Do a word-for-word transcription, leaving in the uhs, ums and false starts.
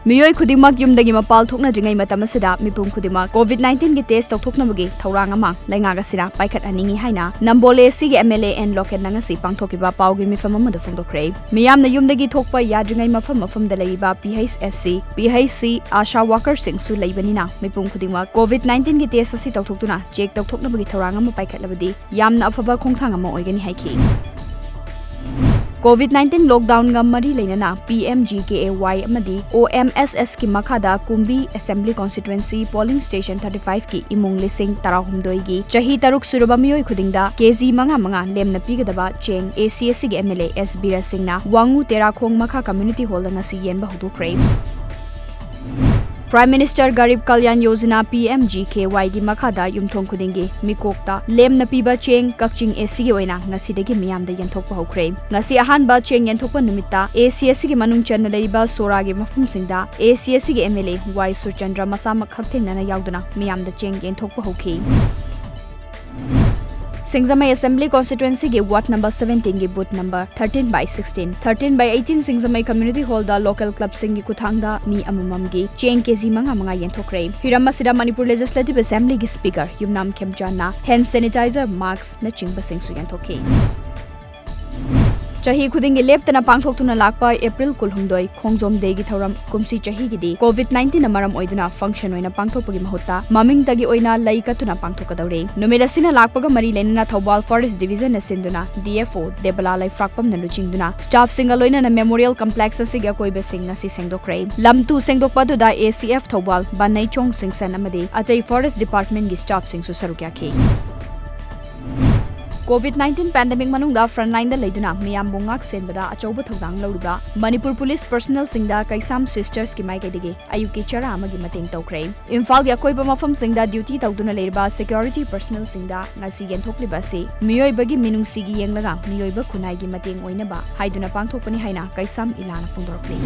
ꯃꯤꯑꯣꯏ ꯈꯨꯗꯤꯡꯃꯛ ꯌꯨꯝꯗꯒꯤ ꯃꯄꯥꯜ ꯊꯣꯛꯅꯗ꯭ꯔꯤꯉꯩ ꯃꯇꯝ ꯑꯁꯤꯗ ꯃꯤꯄꯨꯝ ꯈꯨꯗꯤꯡꯃꯛ COVID nineteen ꯒꯤ test ꯇꯧꯊꯣꯛꯅꯕꯒꯤ ꯊꯧꯔꯥꯡ ꯑꯃ ꯂꯩꯉꯥꯛ ꯑꯁꯤꯅ ꯄꯥꯏꯈꯠꯍꯟꯅꯤꯡꯏ ꯍꯥꯏꯅ ꯅꯝꯕꯣꯜ AC ꯒꯤ MLA N ꯂꯣꯀꯦꯟꯅ ꯉꯁꯤ ꯄꯥꯡꯊꯣꯛꯈꯤꯕ ꯄꯥꯎꯒꯤ ꯃꯤꯐꯝ ꯑꯃꯗ ꯐꯣꯡꯗꯣꯛꯈ꯭ꯔꯦ꯫ ꯃꯤꯌꯥꯝꯅ ꯌꯨꯝꯗꯒꯤ ꯊꯣꯛꯄ ꯌꯥꯗ꯭ꯔꯤꯉꯩ ꯃꯐꯝ ꯃꯐꯝꯗ ꯂꯩꯔꯤꯕ PHSC, PHC, ASHA workerꯁꯤꯡꯁꯨ ꯂꯩꯕꯅꯤꯅ ꯃꯤꯄꯨꯝ ꯈꯨꯗꯤꯡꯃꯛ COVID nineteen ꯒꯤ test ꯑꯁꯤ ꯇꯧꯊꯣꯛꯇꯨꯅ check ꯇꯧꯊꯣꯛꯅꯕꯒꯤ ꯊꯧꯔꯥꯡ ꯑꯃ ꯄꯥꯏꯈꯠꯂꯕꯗꯤ ꯌꯥꯝꯅ ꯑꯐꯕ ꯈꯣꯡꯊꯥꯡ ꯑꯃ ꯑꯣꯏꯒꯅꯤ ꯍꯥꯏꯈꯤ꯫ COVID nineteen lockdownꯒ ꯃꯔꯤ ꯂꯩꯅꯅ PMGKAY ꯑꯃꯗꯤ OMSSꯀꯤ ꯃꯈꯥꯗ ꯀꯨꯝꯕꯤ Assembly Constituency polling station thirty fiveꯀꯤ ꯏꯃꯨꯡ ꯂꯤꯁꯤꯡ ꯇꯔꯥꯍꯨꯝꯗꯣꯏꯒꯤ ꯆꯍꯤ ꯇꯔꯨꯛ ꯁꯨꯔꯕ ꯃꯤꯑꯣꯏ ꯈꯨꯗꯤꯡꯗ KG ꯃꯉꯥ ꯃꯉꯥ ꯂꯦꯝꯅ ꯄꯤꯒꯗꯕ ꯆꯦꯡ ACSCꯒꯤ MLA S ꯕꯤꯔꯦꯟ ꯁꯤꯡꯅ ꯋꯥꯉꯨ ꯇꯦꯔꯥꯈꯣꯡ ꯃꯈꯥ community hallꯗ ꯉꯁꯤ ꯌꯦꯟꯕ ꯍꯧꯗꯣꯛꯈ꯭ꯔꯦ꯫ Prime Minister Garib Kalyan Yojana, PMGKYꯒꯤ ꯃꯈꯥꯗ ꯌꯨꯝꯊꯣꯡ ꯈꯨꯗꯤꯡꯒꯤ ꯃꯤꯀꯣꯛꯇ ꯂꯦꯝꯅ ꯄꯤꯕ ꯆꯦꯡ ꯀꯛꯆꯤꯡ ACꯒꯤ ꯑꯣꯏꯅ ꯉꯁꯤꯗꯒꯤ ꯃꯤꯌꯥꯝꯗ ꯌꯦꯟꯊꯣꯛꯄ ꯍꯧꯈ꯭ꯔꯦ꯫ ꯉꯁꯤ ꯑꯍꯥꯟꯕ ꯆꯦꯡ ꯌꯦꯟꯊꯣꯛꯄ ꯅꯨꯃꯤꯠꯇ ACSCꯒꯤ ꯃꯅꯨꯡ ꯆꯟꯅ ꯂꯩꯔꯤꯕ ꯁꯣꯔꯥꯒꯤ ꯃꯐꯝꯁꯤꯡꯗ ACSCꯒꯤ MLA Y ꯁꯨꯔꯆꯟꯗ꯭ꯔ ꯃꯁꯥꯃꯛ ꯍꯛꯊꯦꯡꯅꯅ ꯌꯥꯎꯗꯨꯅ ꯃꯤꯌꯥꯝꯗ ꯆꯦꯡ ꯌꯦꯟꯊꯣꯛꯄ ꯍꯧꯈꯤ꯫ ꯁꯤꯡꯖꯃꯩ Assembly Constituencyꯒꯤ ward number seventeenꯒꯤ booth number thirteen by sixteen, thirteen by eighteen Singjamei community hallꯗ local clubꯁꯤꯡꯒꯤ ꯈꯨꯠꯊꯥꯡꯗ ꯃꯤ ꯑꯃꯃꯝꯒꯤ ꯆꯦꯡ KG ꯃꯉꯥ ꯃꯉꯥ ꯌꯦꯟꯊꯣꯛꯈ꯭ꯔꯦ꯫ ꯍꯤꯔꯝ ꯑꯁꯤꯗ Manipur Legislative Assemblyꯒꯤ Speaker ꯌꯨꯝꯅꯥꯝ ꯈꯦꯝꯆꯥꯟꯅ hand sanitizer, maskꯅꯆꯤꯡꯕꯁꯤꯡꯁꯨ ꯌꯦꯟꯊꯣꯛꯈꯤ꯫ ꯆꯍꯤ ꯈꯨꯗꯤꯡꯒꯤ ꯂꯦꯞꯇꯅ ꯄꯥꯡꯊꯣꯛꯇꯨꯅ ꯂꯥꯛꯄ April ꯀꯨꯟꯍꯨꯝꯗꯣꯏ ꯈꯣꯡꯖꯣꯝ Dayꯒꯤ ꯊꯧꯔꯝ ꯀꯨꯝꯁꯤ ꯆꯍꯤꯒꯤꯗꯤ COVID nineteenꯅ ꯃꯔꯝ ꯑꯣꯏꯗꯨꯅ function ꯑꯣꯏꯅ ꯄꯥꯡꯊꯣꯛꯄꯒꯤ ꯃꯍꯨꯠꯇ ꯃꯃꯤꯡꯇꯒꯤ ꯑꯣꯏꯅ ꯂꯩ ꯀꯠꯇꯨꯅ ꯄꯥꯡꯊꯣꯛꯀꯗꯧꯔꯤ꯫ ꯅꯨꯃꯤꯠ ꯑꯁꯤꯅ ꯂꯥꯛꯄꯒ ꯃꯔꯤ ꯂꯩꯅꯅ ꯊꯧꯕꯥꯜ Forest Divisionꯅ ꯁꯤꯟꯗꯨꯅ DFO ꯗꯦꯕꯂꯥ ꯂꯩꯐ꯭ꯔꯥꯛꯄꯝꯅ ꯂꯨꯆꯤꯡꯗꯨꯅ staffꯁꯤꯡꯒ ꯂꯣꯏꯅꯅ Memorial Complex ꯑꯁꯤꯒꯤ ꯑꯀꯣꯏꯕꯁꯤꯡ ꯉꯁꯤ ꯁꯦꯡꯗꯣꯛꯈ꯭ꯔꯦ꯫ ꯂꯝ ꯇꯨ ꯁꯦꯡꯗꯣꯛꯄ ꯑꯗꯨꯗ ACF ꯊꯧꯕꯥꯜ, ꯕꯟꯅꯩꯆꯣꯡ ꯁꯤꯡꯁꯟ ꯑꯃꯗꯤ ꯑꯇꯩ Forest Departmentꯀꯤ staffꯁꯤꯡꯁꯨ ꯁꯔꯨꯛ ꯌꯥꯈꯤ꯫ COVID nineteen pandemic ꯃꯅꯨꯡꯗ frontlineꯗ ꯂꯩꯗꯨꯅ ꯃꯤꯌꯥꯝꯕꯨ ꯉꯥꯛ ꯁꯦꯟꯕꯗ ꯑꯆꯧꯕ ꯊꯧꯗꯥꯡ ꯂꯧꯔꯤꯕ ꯃꯅꯤꯄꯨꯔ police personnelꯁꯤꯡꯗ ꯀꯩꯁꯥꯝ Sistersꯀꯤ ꯃꯥꯏꯀꯩꯗꯒꯤ ꯑꯌꯨꯛꯀꯤ ꯆꯔꯥ ꯑꯃꯒꯤ ꯃꯇꯦꯡ ꯇꯧꯈ꯭ꯔꯦ꯫ ꯏꯝꯐꯥꯜꯒꯤ ꯑꯀꯣꯏꯕ ꯃꯐꯝꯁꯤꯡꯗ duty ꯇꯧꯗꯨꯅ ꯂꯩꯔꯤꯕ security personnelꯁꯤꯡꯗ ꯉꯁꯤ ꯌꯦꯟꯊꯣꯛꯂꯤꯕ ꯑꯁꯤ ꯃꯤꯑꯣꯏꯕꯒꯤ ꯃꯤꯅꯨꯡꯁꯤꯒꯤ ꯌꯦꯡꯂꯒ ꯃꯤꯑꯣꯏꯕ ꯈꯨꯟꯅꯥꯏꯒꯤ ꯃꯇꯦꯡ ꯑꯣꯏꯅꯕ ꯍꯥꯏꯗꯨꯅ ꯄꯥꯡꯊꯣꯛꯄꯅꯤ ꯍꯥꯏꯅ ꯀꯩꯁꯥꯝ ꯏꯂꯥꯅ ꯐꯣꯡꯗꯣꯔꯛꯂꯤ꯫